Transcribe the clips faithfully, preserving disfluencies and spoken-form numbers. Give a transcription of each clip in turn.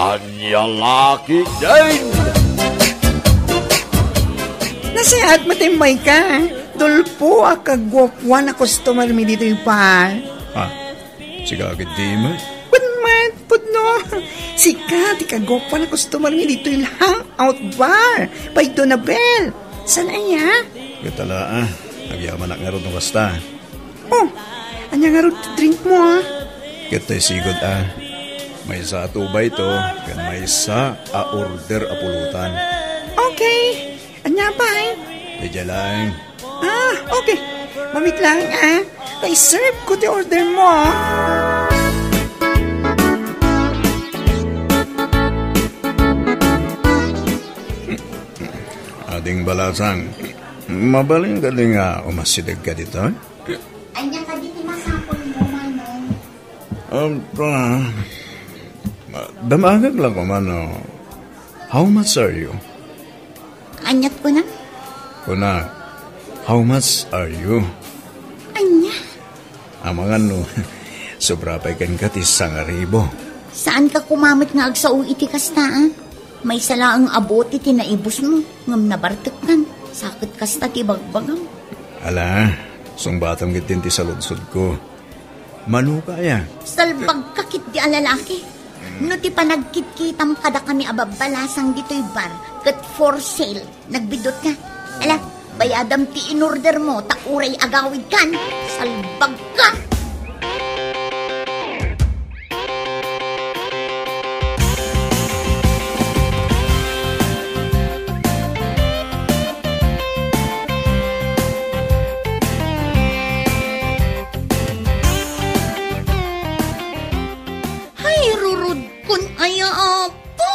Ania la ketdin? Nasayaat met ti immayka, Dolpo, a kaguapuan a customer mi ditoy bar. Ha? Sika ketdi met? Wen met, pudno. Sika ti kaguapuan a customer mi ditoy hangout bar. Pay Donabel. Saan aya? Ket ala, a. Agyamanak ngarud no kasta. Oh, ania ngarud ti drink mo, a? Ket tay sigud, a. Maysa a two by two, ken maysa a order a pulutan. Okay. Ania pay? Daydiay laeng. Ah, okay. Mamit laeng, a. Tay serve ko ti order mo, a. Ading Balasang, mabalin kadi nga umasideg ka ditoy? Ania kadi ti masapul mo, Manong? Um, ah, damagek la koma no, how much are you? Aniat kunam? Kuna, how much are you? Ania? Amangan no, sobra pay kenka ti sangaribo. Saan ka koma met nga agsao iti kasta, a? Maysa laeng a bote ti naibus mo, ngem nabartekkan. Sa ket kasta ti bagbagam. Ala, sungbatam ketdin ti saludsodko. Mano ka aya? Salbagka ketdi a lalaki. No ti panagkitkitam kadakami a babbalasang ditoy bar ket for sale, nagbiddut ka. Ala, bayadam ti inorder mo, ta uray agawidkan. Salbagka! Hay, rurudkon aya, Apo!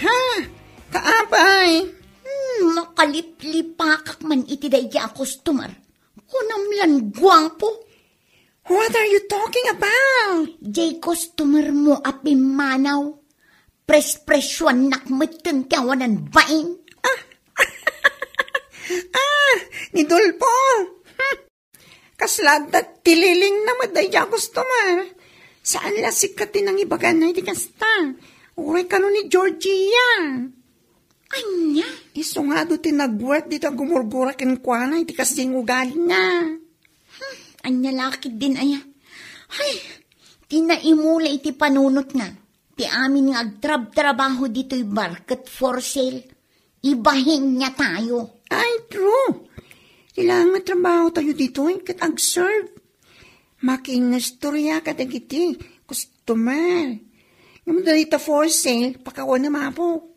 Ha? Kaapay? Hmm, makaliplipakak man iti daydi a customer. Kunam lan guapo. What are you talking about? Jay customer mo a pimmanaw. Prespresyuannak metten ti awanan bain. Ah! Ah! Ni Dolpo! Hmm. Kasla adda ti lilingna met daydi a customer. Saan la sika ti nangibaganna iti kasta. Uray kano ni Georgia. Ania? Isu nga adu ti nagwork dita gumurgura kenkuana iti kasdiay nga ugalina. Hmm, ania la ketdin aya? Hay, ti naimula iti panunotna, ti amin nga agtrabtrabaho ditoy bar ket for sale. Ibahinna tayo. Ay, true. Kailangan nga trabaho tayo ditoy ket agserve. Makiinnistorya kadagiti customer. Ngem dayta for sale, pakawan na mapo.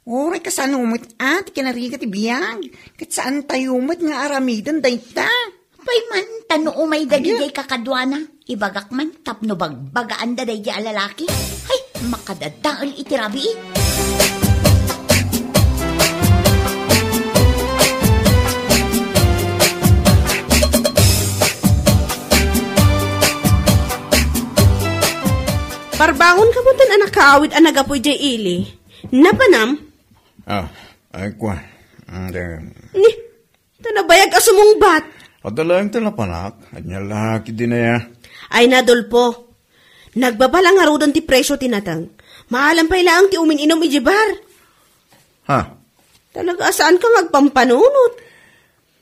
Uray kasano met a ti kinarigat ti biag, ket saan tayo met nga aramiden dayta. Pay man, ta no umay dagijay kakaduana, ibagak man tapno bagbagaanda daydi a lalaki. Hay, makadadael iti rabii. Parbangon ka mo tan anak kaawid a nagapu idiay ili. Napanam? Ah, ay, kwa. Ah, de- Ni, ta nabayag a sumungbat. Adda laeng ti napanak. Ania la ketdin aya? Ay, Adolfo. Nagbaba la ngaruden ti presio ti nateng. Maalam pay laeng ti umin-inum idiay bar. Ha? Talaga a saan ka nga agpampanunot.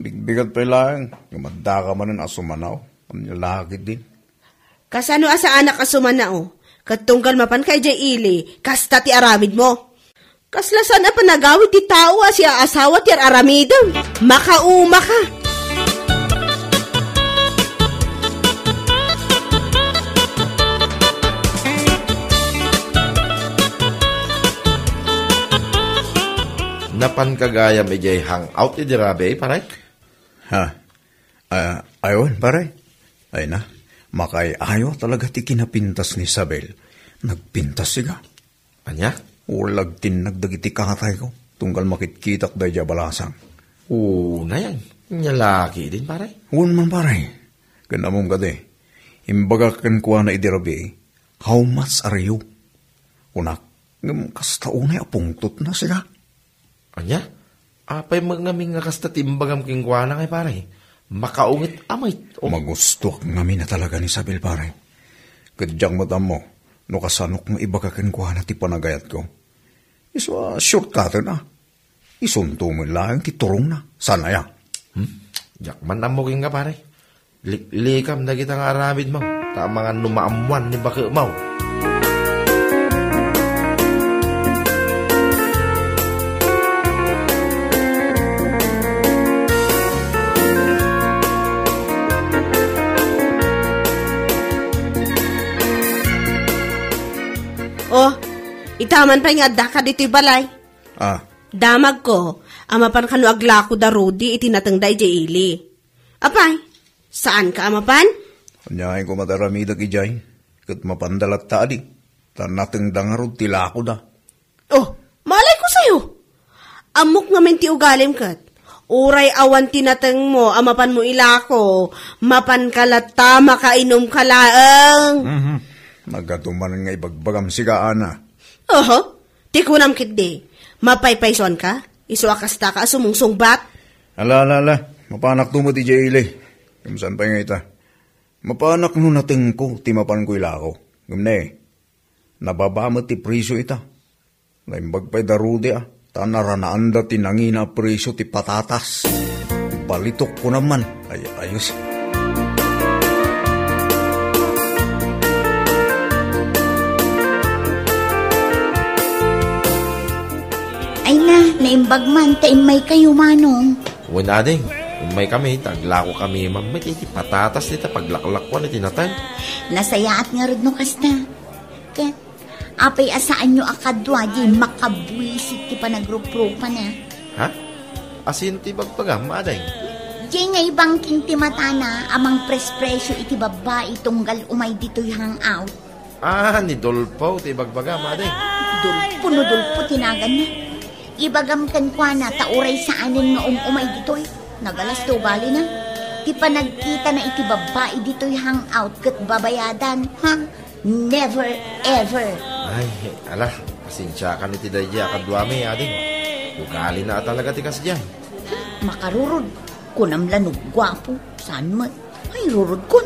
Bigbigat pay laeng. Ngem adda ka manen a sumanaw. Ania la ketdin? Kasano a saanak a sumanaw? Ket tunggal mapan ka idiay ili, kasta ti aramid mo. Kasla saan a panagawid ti tao a siaasawa ti ar-aramidem. Makauma ka. Napan ka gayam idiay hangout idi rabii, pare? Ha? Ah, aywan, pare. Ay na, makaay-ayo talaga ti kinapintas ni Isabel. Nagpintas siga. Ania? Ulagtinnag dagiti katayko, tunggal makitkitak daydi a balasang. Unayan, nia la ketdin, pare? Wen man, pare. Ken ammom kadi, imbagak kenkuana idi rabii, "How much are you?" Kunak, ngem kasta unay a pungtotna, siga. Ania? Apay met ngamin nga kasta ti imbagam kenkuana, ngay pare? Makaunget a met. Oh. Magustoak ngamin a talaga ni Isabel, pare. Ket diak met ammo No kasanok nga ibaga kenkuana ti panagayatko, isu a shortcutten a. Isunto met laeng ti turongna. Saan aya? Hmm? Diak man ammo kenka, pare. Liklikam dagita nga aramidmo, ta amangan no maammoan ni baketmo. Oh, itaman pay nga addaka ditoy balay. Ah. Damagko a mapan kano aglako da Rudy iti natengda idiay ili. Apay, saanka a mapan? Aniayen koma ti aramidek idiay, ket mapanda latta adi, ta natengda ngarud ti lakoda. Oh, malay ko sayo. Ammok ngamin ti ugalim ket. Uray awan ti natengmo a mapanmo ilako, mapanka latta, makainumka laeng. Mhm. Nagadu manen nga ibagbagam sika, Ana. Oho. Ti kunam ketdi, mapaypaysuanka? Isu a kastaka a sumungsungbat? Ala, ala, ala. Mapanakto met idiay ili. Ngem saan pay nga ita? Mapanak no natengko ti mapanko ilako. Ngem ne, nababa met ti presio ita. Naimbag pay da Rudy a, ta naranaanda ti nangina a presio ti patatas. Balitok kunam man. Ay, ayos. Ay na, naimbag man ta immaykayo, Manong. Wen, ading, immaykami, ta aglakokami man met iti patatas dita paglaklakuan iti nateng. Nasayaat ngarud no kasta. Ket, apay a saanyo a kadua diay makabuisit ti panagruprupan a? Ha? Asino ti ibagbagam, ading? Diay nga ibangking ti matana a mangprespresyo iti babbai tunggal umay ditoy hangout. Ah, ni Dolpo ti ibagbagam, ading. Dolpo no Dolpo ti naganna. Ibagam kenkuana ta uray saanen nga um-umay ditoy. Nagalas ti ugalina. Ti panagkitana iti babbai ditoy hangout ket babayadan, ha? Never ever. Ay, ala, pasensiakan iti daydiay a kaduami, ading. Ugalina a talaga ti kasdiay. Makarurod. Kunam la no guapo, saan met? Ay, rurodkon.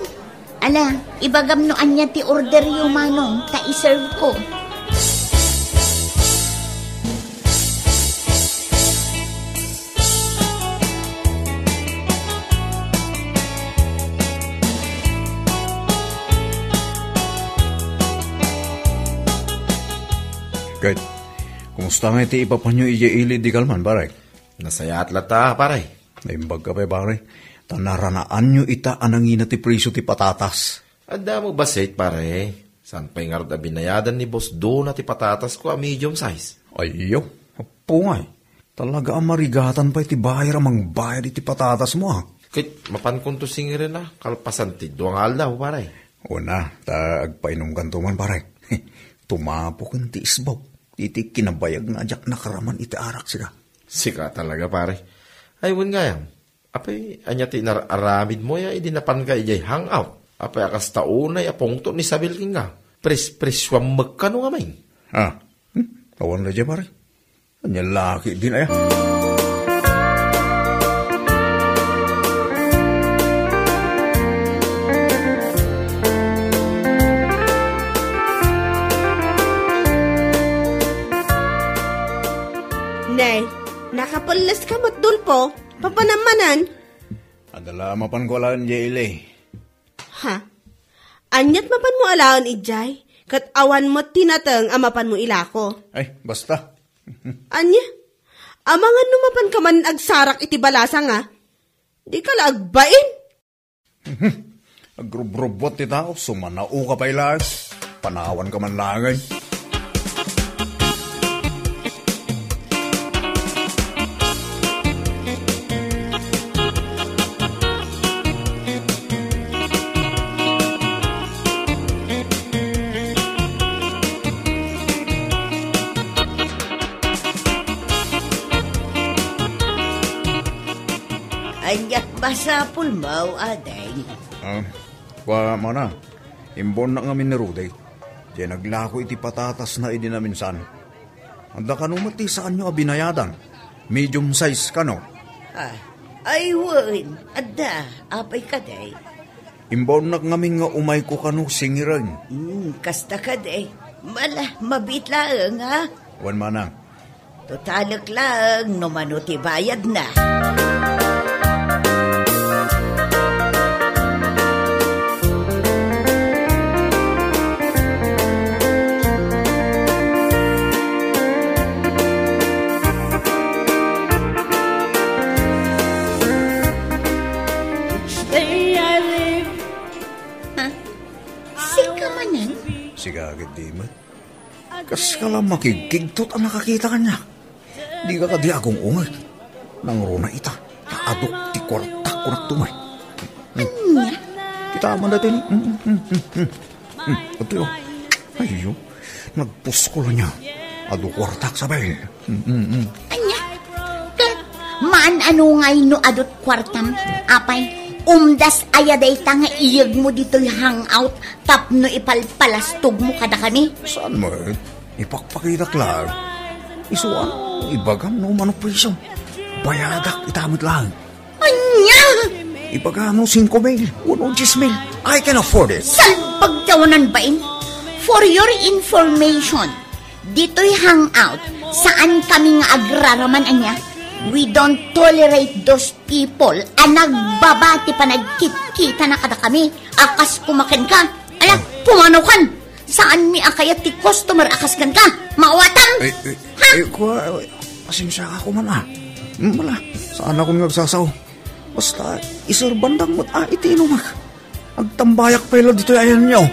Ala, ibagam no ania ti orderyo, Manong, ta iserveko. Ket, kumusta nga iti ipapanyo idiay ili di kalman, pare? Nasayaat latta, pare. Naimbag ka pay, pare. Ta naranaanyo ita a nangina ti presyo ti patatas. Adda mo bassit, pare. Saan pay ngarud a binayadan ni Boss Dona ti patatas ko a medium size? Ayyo, apungay. Talaga a marigatan pay ti buyer a mangbayad iti patatas mo, ah. Ket mapankonto singirena, kalpasan ti dua nga aldaw, pare. Una, ta agpainumkanto man, pare. Tumapoken ti isbaw iti kinabayag nga diak nakaraman iti arak sika. Sika talaga, pare. Ay, wen gayam. Apay, ania ti inar-aramidmo ya idi napanka idiay hangout? Apay a kasta unay a pungtot ni Isabel kenka? Pres-, presyoam met kano ngamin? Ah, hmm? Awan na dia, pare. Ania laki din aya? Nay, nakapelles ka met, Dolpo. Papanam manen? Adda la mapanko alaen idiay ili. Ha? Aniat mapanmo alaen idiay? Ket awan met ti nateng a mapanmo ilako. Ay, basta. Ania? Amangan no mapanka man agsarak iti balasang, a? Dika la agbain. Agrubrubbuat ti tao, sumanaoka pay laeng. Panawanka man laeng. Aniat masapulmo, ading? Ah, kua, mana, imbuannak ngamin ni Rudy. Diay naglako iti patatasna idi naminsan. Adda kano met ti saanyo a binayadan? Medium size kano? Ah, ay wen, adda. Apay kadi? Imbaonnak ngamin nga umayko kano singiren. Hmm, kasta kadi. Mala, mabiit laeng, ha? Wen, manang. Totalek laeng no mano ti bayadna. Ha? Sika manen? Sika, agid di met. Kas ka lang makigkigtot a nakakita kaniak. Di ka kadi agong-unget. Nangruna ita, ta aduk ti kuartak kunak tumay. Ania? Kita man dati ni. Hmm, hmm, hmm, hmm, hmm. Hmm, ito yun. Ayo, nagpuskol niya. Adu kuartak sabay. Hmm, hmm, hmm. Ania? Ket, maan ano ngay no adut kuartam, apay? Umdas aya dayta nga iyegmo ditoy hangout tapno ipalpalastogmo kadakami? Saan met? Ipakpakitak laeng. Isu ano, ibagam no mano priso. Bayadak ita met laeng. Ania? Ibagam no singko mil, wenno dies mil. I can afford it. Salbag ti awanan bain. For your information, ditoy hangout, saan kami nga agraraman ania. We don't tolerate those people a nagbaba ti panagkitkitana kadakami a kas kumakenka. Ala, pumanaw kan. Saanmi a kayat ti customer a kas kenka. Maawatam. Eh, eh, Ha? Eh, kua, eh, pasensia ka kuman, ah. Hmm, wala. Saan ako nga agsasao? Basta, iserbandak met, ah, iti inumak. Agtambayak pay la ditoy ayanyo.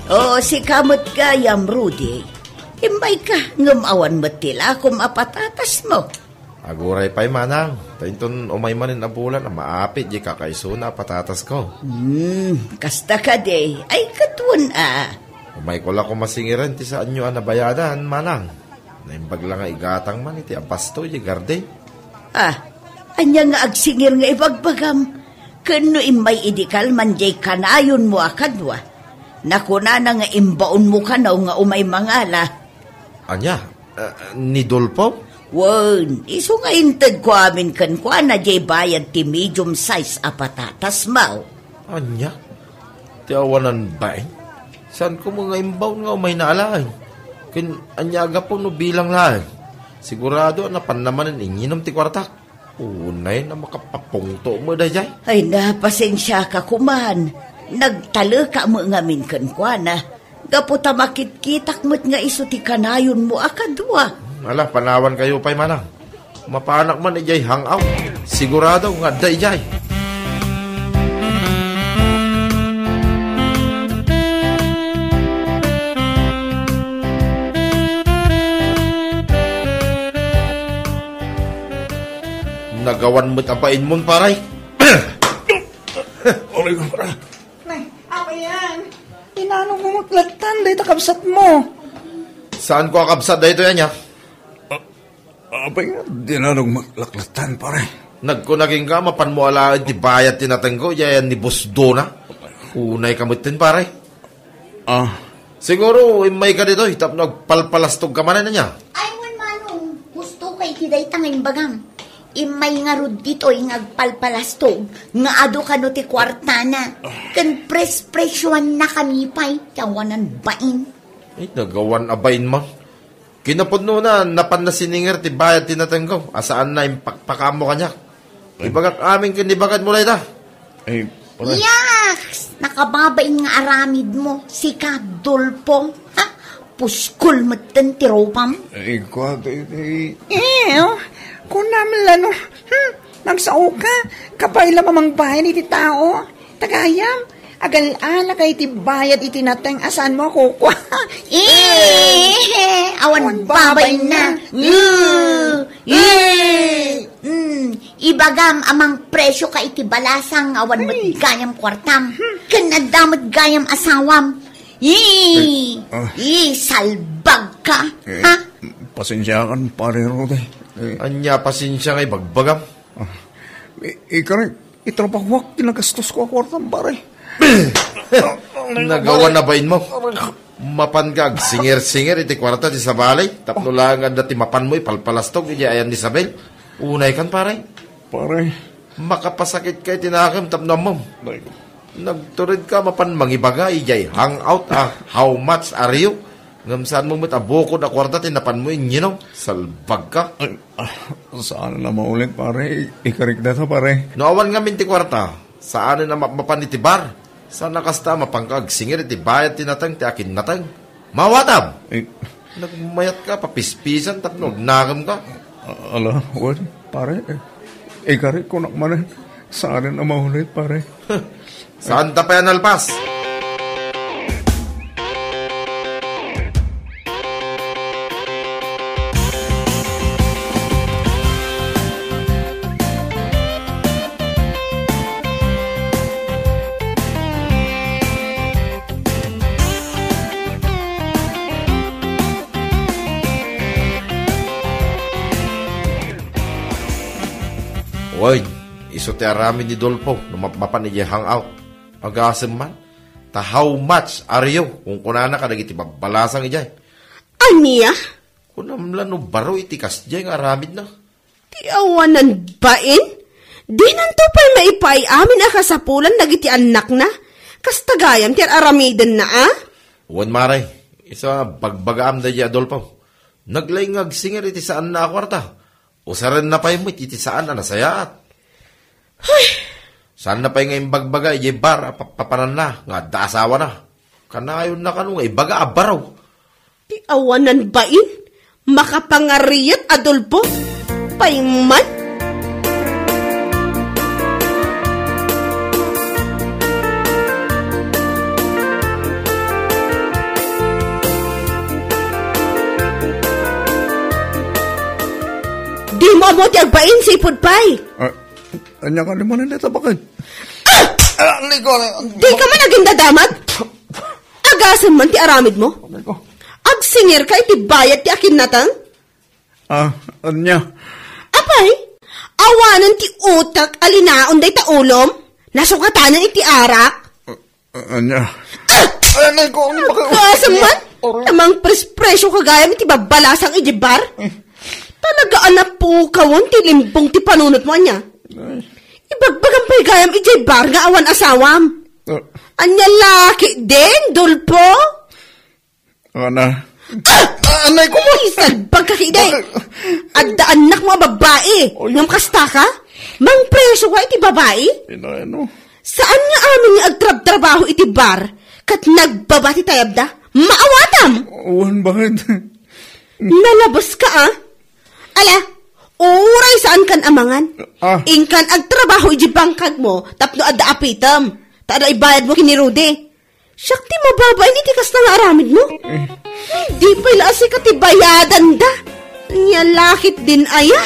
O, sika met gayam, Rudy. Immayka, ngem awan met ti lakom a patatasmo. Aguray pay, manang. Ta inton umay manen a bulan a maapit diay kakaisuna a patatasko. Hmm, kasta kadi. Ay, ket wen a. Umayko la koma singiren ti saanyo a nabayadan, manang. Naimbag la nga igatang man iti abasto diay garden. Ah, ania nga agsingir nga ibagbagam? Ken no immay idi kalman diay kanayonmo a kadua, nakunana nga imbaonmo kano nga umay mangala. Ania? Ah, ni Dolfo? Wen, isu nga intedko amin kenkuana diay bayad ti medium size a patatasmo. Ania? Ti awanan bain? Saan ko nga imbaon nga umay na alaen? Ken ania a gapu no bilang laeng? Sigurado a napanna manen inginom ti kuartak. Unay na makapapungto met daydiay. Ay, napasensiaka koman. Nagtaleka met ngamin kenkuana. Gapu ta makitkitak met nga isu ti kanayonmo a kadua. Ala, panawankayo pay, manang. Mapanak man idiay hangout. Sigurado nga adda idiay. Nagawan met a bainmon, pare. Aray, pare. Nay, apa yan? Inanong mo met lattan dayta kabsatmo? Saan ko a kabsat daytoy, ania? Apay nga, dinanong mo met lattan, pare? Nagkuna kenka, mapanmo alaen ti bayad ti natengko, idiay ayan ni Boss Dona. Unay ka metten, pare. Ah. Siguro, immayka ditoy, tapno agpalpalastogka manen, ania? Ay, wen, manong, gusto kay ti dayta nga imbagam. Immay ngarud ditoy nga agpalpalastog, nga adu kano ti kuartana. Ken pres-presyuannakami pay, ti awanan bain. Ay, nagawan a bain man. Kinapudnona, napanna siningir ti bayad ti natengko, a saanna impakpakaammo kaniak. Ibagak amin ken ibagadmo dayta. Ay, pare. Yaks! Nakababain nga aramidmo, sika, Dolfo. Ha? Puskol metten ti rupam. Ay, kua, ti, ti. Eh, oh. Kunam la no. Hmm, nagsaoka. Kabay la mamangbayan iti tao. Tagayam, agal-alaka iti bayad iti nateng a saanmo a kukua. Eh, awan babainna. Eh, eh. Mm, ibagam a mangpresyo ka iti balasang nga awan met gayam kuartam. Ken adda met gayam asawam. Ih, ah. Ih, salbag ka, eh, ha? Pasensiakan, Pare Rudy. Eh. Ania pasensia nga ibagbagam? Ah, i-, ikari, itrabahuak ti nagastos ko a kuartam, pare. Nagawan na bain mo? Mapan ka agsingir-singir iti kuarta ti sabali. Tapno laeng adda ti mapan mo ipalpalastog iti ayan ni Isabel. Unay kan, pare. Pare. Makapasakit ka iti nakem tapno ammom. Nagtured ka mapan mangibaga ijay hangout a how much are you? Ngem saan mo met a bukod a kuarta ti napan mo inyino? Salbag ka. Ay, ah, saan na maulit, pare? Ikarik data, pare. No awan ngamin ti kuarta, saan na mapmapan iti bar? Saan na kasta mapan ka agsingir iti bayad ti nateng ti akin nateng? Mawatam! Eh. Nagmayat ka, papispisan, tapno agnakem ka. A-, ala, wen, pare, eh, ikarik ko nak manen. Saan na maulit, pare. Saan ta pay a nalpas? Wen, isu ti aramid ni Dolfo no mapmapan idiay hangout. Agasem man, ta how much are you? Kunkunana kadagiti babbalasang idiay. Ania? Kunam la no baro iti kasdiay nga aramidna. Ti awanan bain? Dinanto pay maipaay-amin a kasapulan dagiti annakna. Kasta gayam ti ar-aramidenna, a? Wen, mare, isu a bagbagaam daydiay a Dolfo. Naglaing nga agsingir iti saanna a kuarta. Usarenna pay met iti saan a nasayaat. Ay! Saanna pay nga imbagbaga idiay bar a pa-, papananna nga adda asawana. Kanayonna kano nga ibaga a baro. Ti awanan bain, makapangariat a Dolfo. Payman. Dimo ammo ti agbain, sipud pay. Ah, ania ka, di mo na neta, bakit? Ah! Ah, aray ko, aray. Di ka man agindadamat? Agasem man ti aramid mo? Aray ko. Agsingir ka iti bayad ti akin nateng? Ah, ania? Apay, awanen ti utek a linaon dayta ulom? Nasukatanen iti arak? Ah, ania? Ah! Aray ko, ano ba kayo? Agasem man? Aray. Namangpres-presyo ka gayam iti babbalasang iti bar? Eh. Talaga a napukawon ti limbong ti panunot mo, ania? Ay. Ibagbagam pay gayam iti bar nga awan asawam. Ah. Ania la ketdin, Dolfo? Ana. Ah! Ah, anay ko mo! Ay, salbag ka, kidi! Bakit? Adda annak mo a babbai! Oy. Ngem kasta ka? Mangpresyo ka iti babai? Ina, ano? Saan nga amin nga agtrabtrabaho iti bar ket nagbaba ti tayabda? Maawatam! Wen, bakit? Nalabas ka, a? Ala, uray saan kan amangan. Ah. Inkan agtrabaho iti bangkag mo tapno adda apitem. Ta adda ibayad mo ken ni Rudy. Siak ti mababain iti kasta nga aramid mo. Eh. Di pay la a sika ti bayadan da. Nia la ketdin aya.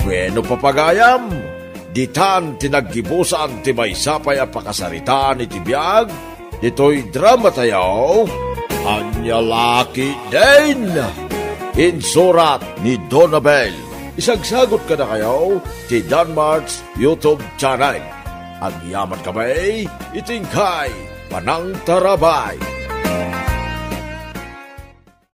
Bueno, papagayam, ditan ti naggibusan ti maysa pay a pakasaritaan iti biag. Ditoy drama tayo, Ania la ketdin! Insurat ni Donabel. Isagsagot kadakayo ti Danmart's YouTube channel. Agyaman kami iti inkay panangtarabay.